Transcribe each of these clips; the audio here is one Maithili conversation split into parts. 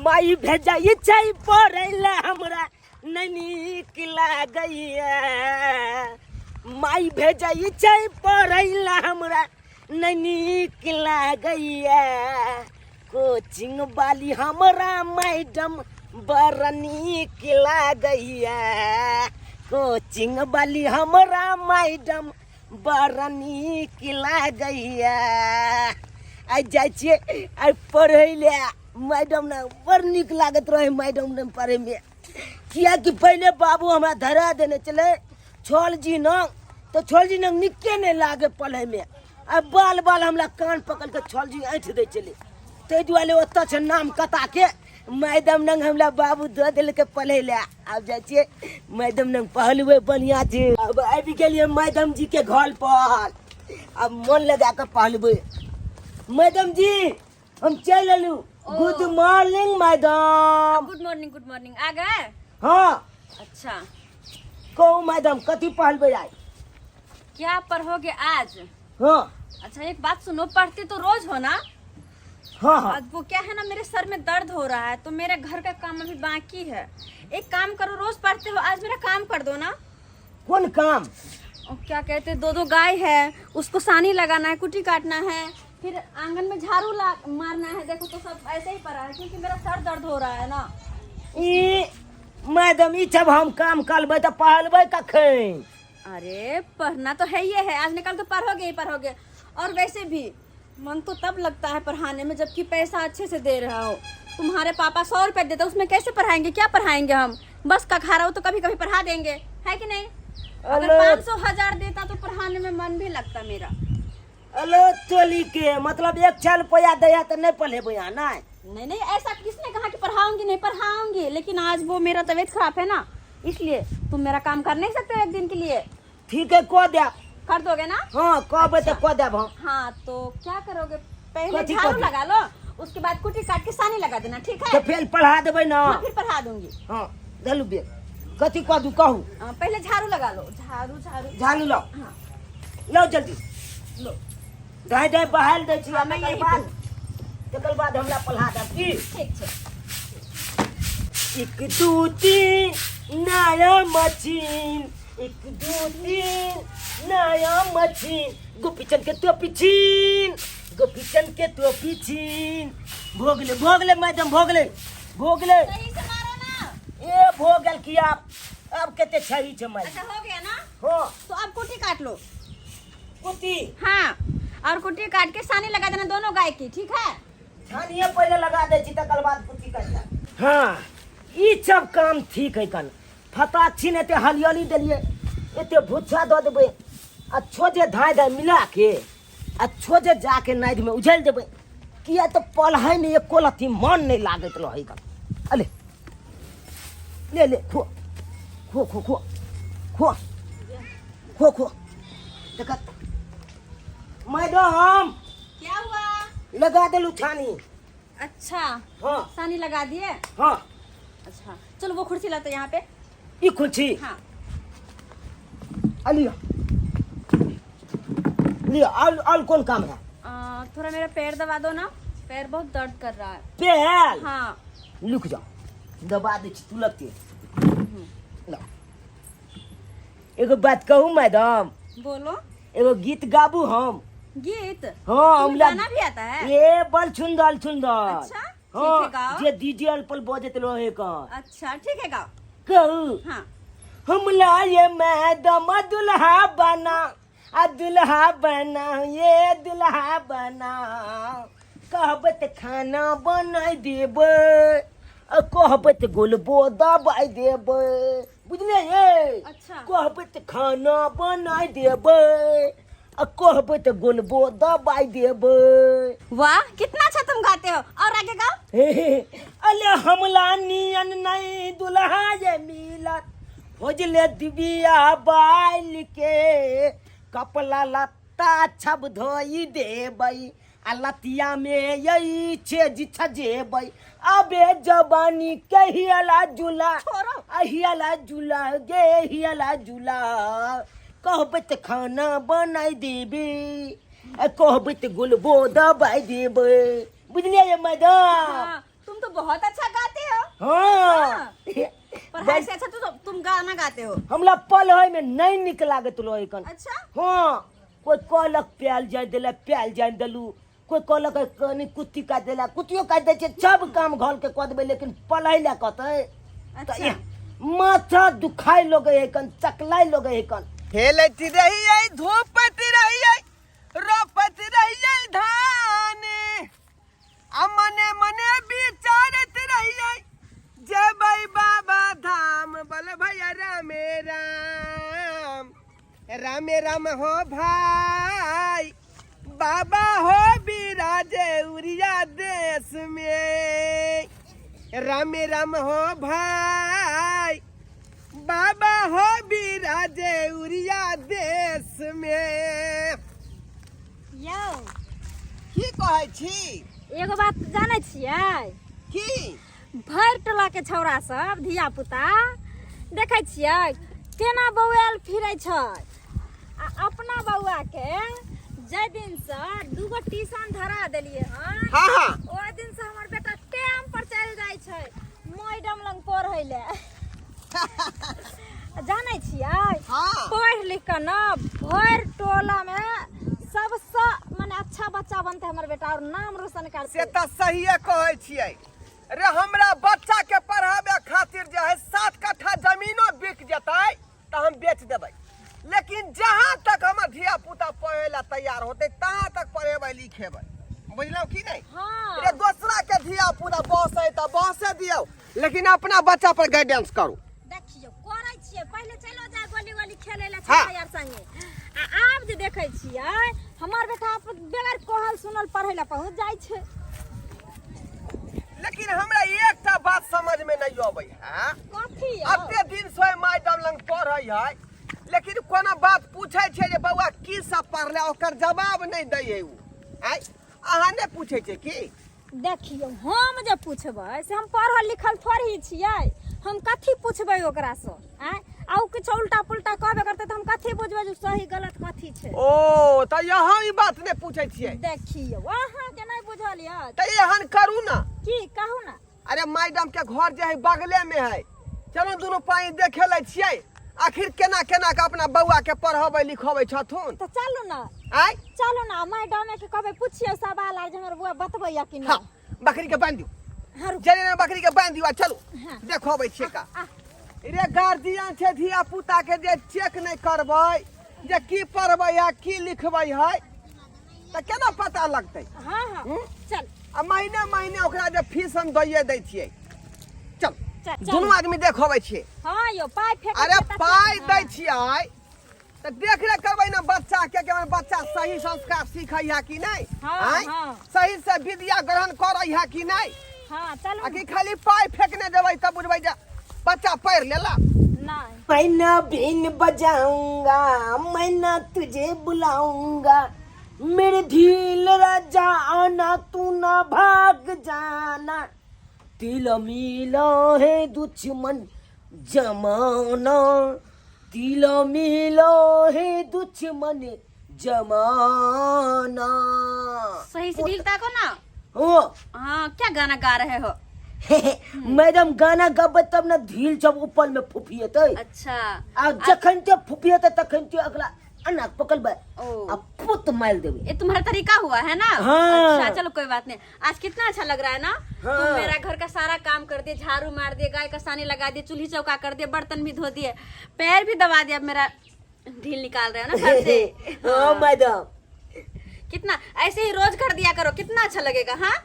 माई भेजै छै पढ़ै लए हमरा नहि नीक लागैया। माई भेजै छै पढ़ै लए हमरा नहि नीक लागैया। कोचिंग वाली हमरा मैडम बड़ नीक लागैया। कोचिंग वाली हमरा मैडम बड़ नीक लागैया। आइ जाइ छियै आइ पढ़ै लए मैडम ने बड़ नीक लागैत रहै मैडम ने पढ़ैमे, किएकि पहिले बाबू हमरा धरा देने छलै छल जी नंग, तऽ छल जी नंग नीके नहि लागै पढ़ैमे। आ बाल बाल हमरा कान पकड़ि कऽ छल जी ऐंठ दै छलै, ताहि दुआरे ओतऽ छै नाम कताके मैडम नंग हमरा बाबू दऽ देलकै पढ़ै लए। आब जाइ छियै मैडम नंग पढ़लबै बढ़िआँ छै। आब आबि गेलियै मैडम जी के घर पर, आब मन लगा कऽ पढ़लबै। मैडम जी हम चलि एलहुँ। Good morning madam. Good morning, good morning. आ गए? हाँ। अच्छा कहू मैडम, कथी पढ़लबै आइ? क्या पढ़ोगे आज? हाँ। अच्छा एक बात सुनो, पढ़ते तो रोज हो ना? हाँ हाँ। अब वो क्या है ना, मेरे सर में दर्द हो रहा है तो मेरे घर का काम अभी बाकी है। एक काम करो, रोज पढ़ते हो, आज मेरा काम कर दो ना। कौन काम? और क्या कहते हैं, दो दो गाय है, उसको सानी लगाना है, कुटी काटना है, फिर आंगन में झाड़ू मारना है। देखो तो सब ऐसे ही पड़ा है क्योंकि मेरा सर दर्द हो रहा है ना। ई मैडम, ई जब हम काम करबै तऽ पढ़बै कखन? अरे पढ़ना तो है ही है, आज निकल तो पढ़ोगे ही पढ़ोगे। और वैसे भी मन तो तब लगता है पढ़ाने में जबकि पैसा अच्छे से दे रहा हो। तुम्हारे पापा 100 रुपये देते, उसमें कैसे पढ़ाएंगे, क्या पढ़ाएंगे हम? बस का खा रहा हो तो कभी कभी पढ़ा देंगे, है कि नहीं? अगर 500 हजार देता तो पढ़ाने में मन भी लगता मेरा। अलो टोली के मतलब 1 छह रुपया दया तो नहीं पढ़ेबै अहाँ? नहीं नहीं नहीं, ऐसा किसने कहा कि पढ़ाऊंगी नहीं? पढ़ाऊंगी, लेकिन आज वो मेरा तबीयत खराब है ना, इसलिए। तुम मेरा काम कर नहीं सकते हो एक दिन के लिए? ठीक है, कह देब। कर दोगे ना? हाँ, कहबै तऽ कह देब हम। हाँ तो क्या करोगे, पहले कथी झाड़ू कथी? लगा लो, उसके बाद कुटी काट के सानी लगा देना, ठीक है? तो फिर पढ़ा देबै ना? हाँ, फिर पढ़ा दूंगी। हाँ देलू बेग, कथी कह दू कहू? हाँ, पहले झाड़ू लगा लो, झाड़ू झाड़ू झाड़ू लाओ। हाँ। लाओ जल्दी। लो। धाय धाय बहाल दै छी। हाँ, मैं तकर यही बाद, तकर बाद हमरा पढ़ा देब की? ठीक छै। 1 2 3 नया मशीन, 1 2 3 नया मशीन, गोपीचंद के टोपी छीन, गोपीचंद के टोपी छीन। भो गेलै, भो गेलै मैडम, भो गेलै, भो गेलै। सही से मारो ना। ए भो गेल की आब, आब कते छही छै मैडम। अच्छा हो गया ना? हाँ। तो अब कुटी काट लो। कुटी? हाँ, और कुटी काट के सानी लगा देना दोनों गाय की, ठीक है? छानिए पहले लगा दै छी तकर बाद कुटी काट। हाँ ई सब काम ठीक है कन। फटाक छिन एते हरियली देलिए, एते भुच्छा दऽ देबै आ छोजे धाय धाय मिला के आ छोजे जाके नादि में उझलि देबै, किया तऽ पढ़ाई में एको लत्ती मन नहीं लागैत रहै कन। अले ले ले, खो खो खो खो खो खो खो। देख मैडम। क्या हुआ? लगा देलू छानी। अच्छा। हाँ। सानी लगा दिए? हाँ। अच्छा चलो वो कुर्सी लाते यहाँ पे। ई कुर्सी? हाँ। लियो लियो। और कौन काम है? थोड़ा मेरा पैर दबा दो ना, पैर बहुत दर्द कर रहा है। पैर? हाँ। रुक जाओ, दबा दे छी तू लगते। लो एगो बात कहू मैडम? बोलो। एगो गीत गाबू हम? गीत? हाँ, तुम्हें हमरा गाना भी आता है? ए बड़ सुंदर सुंदर। अच्छा, ठीक हाँ, है, गाओ। जे डीजे पर बजत रहे का। अच्छा ठीक है, गाओ। कहू? हाँ। हमला ये मैडम दुल्हा बना, आ दुल्हा बना, ये दुल्हा बना, कहबै तऽ खाना बनाइ देबै, आ कहबै तऽ गोलबो दबाइ देबै, बुझलियै ये? अच्छा। कहबै तऽ खाना बनाइ देबै आ कहबै तऽ गोलबो दबाइ देबै। वाह कितना अच्छा तुम गाते हो, और आगे गाओ। अले हमला नियन नहीं दुल्हा ये मिलत, खोजले दिबिया बाइल के, कपड़ा लत्ता छब धोई देबै आ लतिया में यही छेज छजेबै, अबे जवानी के हियला जुला, छोड़ो। आ हियला जुला गे हियला जुला, कहबै तऽ खाना बनाइ देबै आ कहबै तऽ गुलबो दबाइ देबै, बुझलियै ये मैडम? हाँ, तुम तो बहुत अच्छा गाते हो। हाँ। पढ़ाई से अच्छा तो तुम गाना गाते हो। हमरा पढ़ै में नहीं निक लागत रहै कन। अच्छा। हाँ, कोई कहलक प्याल जाय देला, प्याल जाय देलू, कोई कहलक कनी कुत्ती काटि देला, कुत्तियो काटि दै छै, सब काम घर के कऽ देबै, लेकिन पढ़ै लए कहतै तऽ अच्छा। माथा दुखाय लगै है कन, चकलाय लगै है कन। खेलैत रहियै, धूपैत रहियै, रोपैत रहियै धान, आ मने मने विचारैत रहियै जेबै बाबा धाम। बल भैया रामे राम, रामे राम हो भाई, बाबा हो बिराजे उड़िया देश में। रामे राम हो भाई, बाबा हो बिराजे उड़िया देश में। यौ। की कहै छी? एगो बात जानै छियै? की? भरि टोला के छौड़ा सब धिया पुता देखै छियै केना बौआयल फिरै छै, आ अपना बौआ के जाहि दिनसँ दूगो ट्यूशन धरा देलियै हन, हाँ हाँ ओहि दिनसँ हमर बेटा टाइम पर चलि जाइ छै मैडम लग पढ़ै लए। जानै छियै? हाँ। पढ़ि लिख कऽ ने भरि टोलामे सबसँ मने अच्छा बच्चा बनतै हमर बेटा और नाम रोशन करतै। से तऽ सहिए कहै छियै रे। हमरा बच्चा के पढ़ाबे खातिर जे है 7 कट्ठा जमीनो बिक जेतै तऽ हम बेच देबै, लेकिन जहाँ तक हमर धिया पुता पढ़े ला तैयार होतै तहाँ तक पढ़ेबै लिखेबै, बुझलहुँ की नहि? हाँ। रे दोसरा के धिया पुता बसै तऽ बसे दियौ, लेकिन अपना बच्चा पर गाइडेंस करू। देखियौ करै छियै, पहिले चलो जाय गोली गोली खेले ला हाँ। छौड़ा यार संगे, आ आब जे देखै छियै हमर बेटा बगैर कहल सुनल पढ़ै ला पहुँच जाइ छै। लेकिन हमरा एकटा बात समझ में नहीं अबै है। कथी? अते दिन से मैडम लग पढ़ै है, लेकिन कोनो बात पूछै छै जे बौआ की सब पढ़ले, ओकर जवाब नहीं दै है उ। आँय, अहाँ नहि पूछै छै की? देखियौ हम जे पूछबै से हम पढ़ल लिखल थोड़ी ही छियै, हम कथी पूछबै ओकरासँ? आँय, आ ओ किछु उल्टा पुल्टा कहबे करतै तऽ हम कथी बुझबै जे सही गलत कथी छै? ओ तऽ यहाँ ई बात नहि पूछै छियै। देखियौ अहाँके नहि बुझल यऽ। तऽ एहन करू ने। की कहू ने। अरे मैडम के घर जे है बगले में है, चलू दुनू पानी देखे लै छियै आखिर केना केना के अपना बौआ के पढ़बै लिखबै छथुन। तऽ चलू ने। आँय? चलू ने, मैडम के कहबै पुछियौ सवाल आर जे हमर बौआ बतबैया कि हाँ नहि। बकरी के बांधि दियौ। हाँ, रुकू। चलिए ने बकरी के बांधि दियौ आ चलू। हाँ। देखबै छियै का। आ। रे गार्जियन छै धिया पुता के जे चेक नहि करबै जे की पढ़बै है की लिखबै है तऽ केना पता लगतै? हाँ हाँ। हम्म? चल। आ महीने महीने ओकरा जे फीस हम दैए दै छियै। चल। चल, चल। दुनू आदमी देखबै छियै। हाँ यौ, पाइ फेंक। अरे पाइ दै छियै तऽ देख रेख करबै ने बच्चा के कि हमर बच्चा सही संस्कार सीखै है कि नहि। हाँ, आँय? हाँ। सही से विद्या ग्रहण करै है कि नहि। हाँ चलू। आ कि खाली पाइ फेंकने देबै तब बुझबै जे बच्चा पढ़ि लेला। नहीं। मैं ना बीन बजाऊंगा, मैं ना तुझे बुलाऊंगा, मेरे धील राजा आना तू ना भाग जाना, तिल मिला है दुश्मन जमाना, तिल मिला है दुश्मन जमाना। सही से ढील ताको ना। हो। हाँ, क्या गाना गा रहे हो? मैडम गाना गबै तब ने ढील सब ऊपर में फुफियतै। अच्छा। आ जखन ते फुफियतै तखन ते अगला अना पकड़बै ओ। आ पुत मारि देबै। ये तुम्हारा तरीका हुआ है ना? हाँ। अच्छा चलो कोई बात नहीं। आज कितना अच्छा लग रहा है ना? हाँ। तुम मेरा घर का सारा काम कर दिए, झाड़ू मार दिए, गाय का सानी लगा दिए, चूल्ही चौका कर दिए, बर्तन भी धो दिए, पैर भी दबा दिए, अब मेरा ढील निकाल रहे हो ना घर से। हाँ मैडम। कितना ऐसे ही रोज कर दिया करो, कितना अच्छा लगेगा। हाँ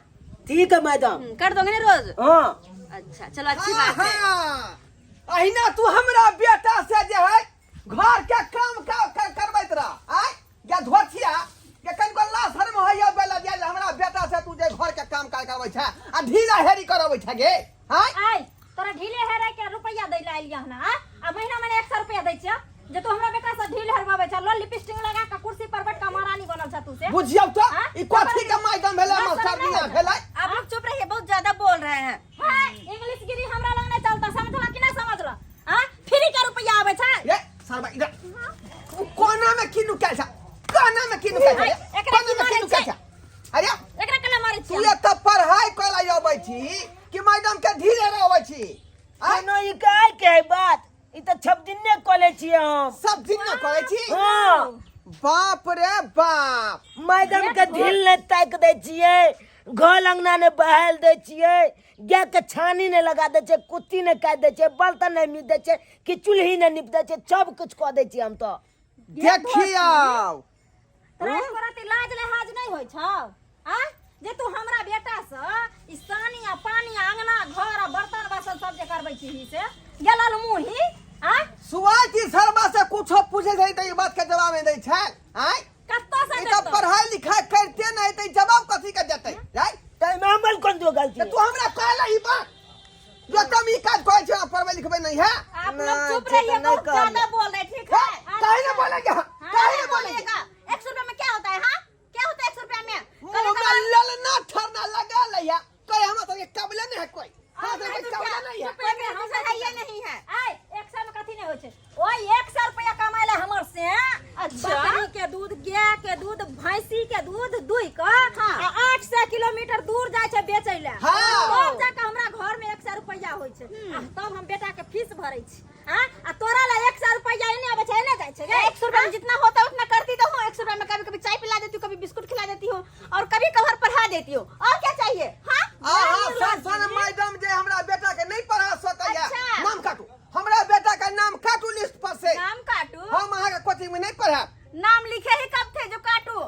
ठीक है मैडम। कर दोगे ना रोज? हाँ। अच्छा चलो अच्छी बात है। हाँ, अहिना तू हमरा बेटा से जे है घर के काम करबैत रह। आय या धोथिया के कनिको लाशर्म होइया बेला जे हमरा बेटा से तू जे घर के काम काज करबै छै आ ढीला हेरी करबै छै गे। आय? आय तोरा ढीले हेरै के रुपैया दै ला एलियै हन। आय आ महीना महीना 100 रुपैया दै छियै जे तू हमरा बेटा से ढील हेरबाबै छ, लोल लिपस्टिक लगा के कुर्सी पर बैठ के महारानी बनल छ तू से। बुझियौ तो हाँ? ई कथी के मैडम भेलै, लाशर्म मास्टर नहि मियां होइ छै। भेलै? आप लोग चुप रहिए, बहुत ज्यादा बोल रहे हैं। हाँ, इंग्लिश गिरी हमरा लग नहीं चलता, समझला कि नहीं समझला? हाँ, फ्री के रुपैया आबै छै। ए सरबा इधर उ कोना में की नुकायल छ, कोना में की नुकायल छ, एकरा कोना में की की नुकायल मारै छ? अरे एकरा केना मारै तू छियै? एतऽ पढ़ाइ करै अबै छी कि छी आँय? कोनो ई काय के है बात ई तऽ छप दिने कऽ लै छियै हम सब दिन ने करै छी हाँ बाप रे बाप मैडम के ढील नहि ताकि दै छियै घर अंगना नहि बहाल दै छियै गाय के छानी नहि लगा दै छियै कुत्ती नहि काटि दै छियै बर्तन नहि मीट दै छियै कि चूल्ही नहि नीप दै छियै सब किछु कऽ दै छियै हम तऽ देखियौ तोरा एको रत्ती लाज लिहाज नहि होइ छौ आ जे तू हमरा बेटा से ई सानी आ पानी आ अंगना घर आ बर्तन बासन सब जे करबै छीही से गेलल मुही आ सुआती शर्मा से कुछो पूछे छै तऽ ई बात के जवाब नहि दै छै आँय कतऽ से ई तऽ देतौ पढ़ाई लिखाई करते नहि तऽ ई जवाब कथी के देतै आँय ताहिमे हमर कोन जो गलती तऽ तू हमरा कहला ई बात जो तुम ई काज करै छै पढ़बै लिखबै नहीं है आप लोग नहीं, चुप ठीक है, रहिए नहीं बहुत कर ज्यादा बोल रहे ठीक है काहे ना बोलेंगे हम? हाँ, काहे ना बोलेंगे बोलेगा 100 रुपए में क्या होता है हाँ क्या होता है 100 रुपए में मुंह में ललना ठरना लगा लिया कोई हम तो कबले नहीं है कोई हाँ तो कोई कबले नहीं है कोई हमसे है ये नहीं है आय 100 में कथी नहीं होइ छै ओइ 100 रुपया कमाय ले हमर से अच्छा बकरी के दूध गाय के दूध भैंसी के दूध दुहि क आ 800 किलोमीटर दूर जाय छै बेचै ले हाँ। तब जाके हमरा घर में 100 रुपया होइ छै आ तब हम बेटा के फीस भरै छी हाँ आ तोरा ला 100 रुपया एने आबै छै एने जाइ छै गे 100 रुपए में जितना होता है उतना करती तो हूँ 100 रुपए में कभी कभी चाय पिला देती हूँ कभी बिस्कुट खिला देती हूँ और कभी कभार पढ़ा देती हूँ और क्या चाहिए हाँ आहा सन सन मैडम जे हमरा बेटा के नहीं पढ़ा सकैया अच्छा। नाम काटू हमरा बेटा के नाम काटू लिस्ट पर से नाम काटू हम अहाँ के कोचिंग में नहीं पढ़ाब नाम लिखे ही कब थे जो काटू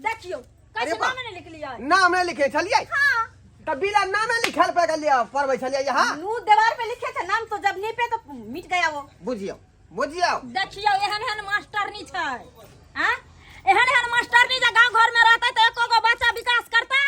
देखियो अरे कैसे बा। नाम नहीं लिख लिया नाम नहीं लिखे छलियै हाँ तऽ बिना नामे लिखल पे गेलियै पढ़बै छलियै यहाँ नू दीवार पे लिखे थे नाम तो जब नीपे तो मिट गया वो बुझियौ बुझियौ देखियो एहन एहन मास्टरनी छै आ एहन एहन मास्टरनी जे गांव घर में रहतै तऽ एको गो बच्चा विकास करतै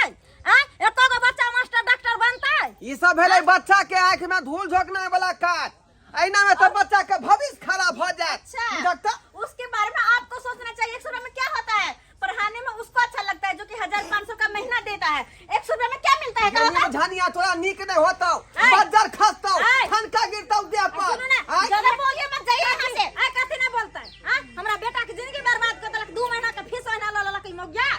आ एको गो बच्चा मास्टर डॉक्टर बनतै ई सब भेलै बच्चा के आँखि में धूल झोंकनाय वाला काज एना में तऽ बच्चा के भविष्य खराब हो जायत अच्छा बुझक तऽ उसके बारे में आपको सोचना चाहिए 100 रुपए में क्या होता है पढ़ाने में उसको अच्छा लगता है जो कि 1500 का महीना देता है 100 रुपए में क्या मिलता है कहो गर्मी में झानिया तोरा नीक नहीं होतौ आय। बज्जर खसतौ आय। ठनका गिरतौ देह पर सुनू ना, आय। ज्यादा बोलिए मत जाइए यहाँ से आय कथी ना बोलतै आ हमरा बेटा के जिंदगी बर्बाद कर देलक 2 महीना के फीस ओहिना लऽ लेलक ई मौगिया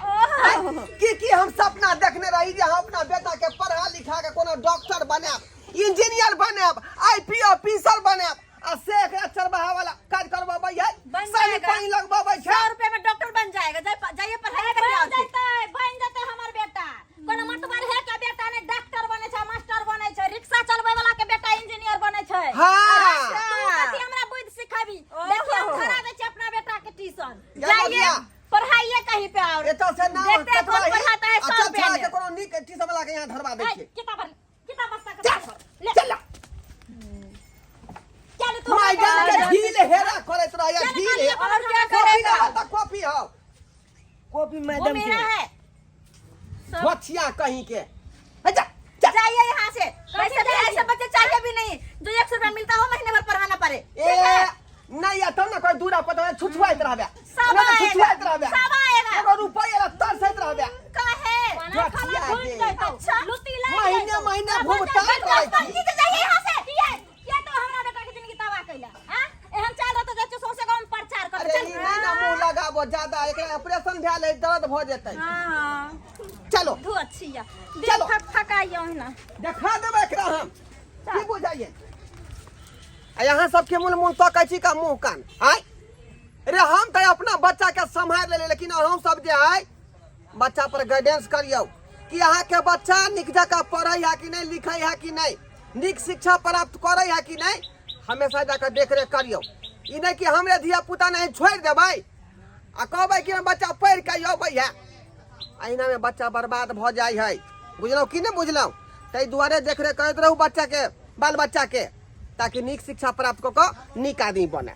आय। की की हम सपना देखने रही जे हम अपना बेटा के पढ़ा लिखा के कोनो डॉक्टर बनायब इंजीनियर बनायब आईपी ऑफिसर बनायब आ से एकरा चरबाहा वाला काज करबाबै है बन सानी जाएगा। पानी लगबाबै छै 100 रुपए में डॉक्टर बन जाएगा जाइए पढ़ाई करके बन आओ फिर। जैतै बन जैतै हमर बेटा कोनो मतबर है के बेटा ने डॉक्टर बने छै मास्टर बने छै रिक्शा चलबै वाला के बेटा इंजीनियर बने छै हाँ। तू कथी हमरा बुद्धि सिखाबी देखिए हम धरा दै छी अपना बेटा के ट्यूशन या जाइए बगिया। पढ़ाइए कहीं पे और एतऽ से नाम देखते हैं कौन कटवाही, पढ़ाता है आ 100 चल रुपए छाड़ा में के कोनो नीक ट्यूशन वाला के यहाँ धरवा दै ए, छियै किताब भर किताब बस्ता के चल ले चल चल तू मैडम के ढील हेरा करैत रहैया ढील हे और क्या कॉपी करेगा रहल तऽ कॉपी हौ कॉपी वो मैडम मेरा के है बचिया कहीं के हे जा जा जाइए यहाँ से वैसे भी ऐसे बच्चे चाहिए भी नहीं जो 100 रुपया मिलता हो महीने भर पढ़ाना पड़े ए नहीं आता ना कोई दूरा पता छुछुआइत रहबे सब ना आएगा छुछुआइत रहबे सब आएगा एगो रुपया ला तरसैत रहबे का है खाना बचिया घुमि के। जैतौ अच्छा। लुत्ती लागि महीने जैतौ। महीने अब भुगतान बच्चा- करै छी। की जाइए यहाँ से किया किया तो हमरा बेटा के जिंदगी तबाह कैला हां एहन चाल रहतो जाइ छियै सौंसे गाँव में प्रचार कर अरे ई नहीं ना मुंह लगाबो ज्यादा एकरा ऑपरेशन भेल है दर्द भ जेतै हां चलो धू अच्छी या दिल चलो। फक फकाइयो ओहिना देखा देबै एकरा हम की बुझाइए आ यहाँ सबके मुँह मुँह तकै छी का मुँह कान आय रे हम तऽ अपना बच्चा के सम्हारि लेलियै लेकिन अहूँ सब जे है बच्चा पर गाइडेंस करियौ कि अहाँके बच्चा नीक जकाँ पढ़ै है कि नहि लिखै है कि नहि नीक शिक्षा प्राप्त करै है कि नहि हमेशा जाकऽ देखरेख करियौ ई नहि कि हमरे धिया पुता नहि छोड़ि देबै आ कहबै कि हमर बच्चा पढ़ि कऽ अबै है अहिनामे बच्चा बर्बाद भऽ जाइ है बुझलहुँ कि नहि बुझलहुँ ताहि दुआरे देखरेख करैत रहू बच्चाके बाल बच्चाके ताकि नीक शिक्षा प्राप्त कऽ कऽ नीक आदमी बने।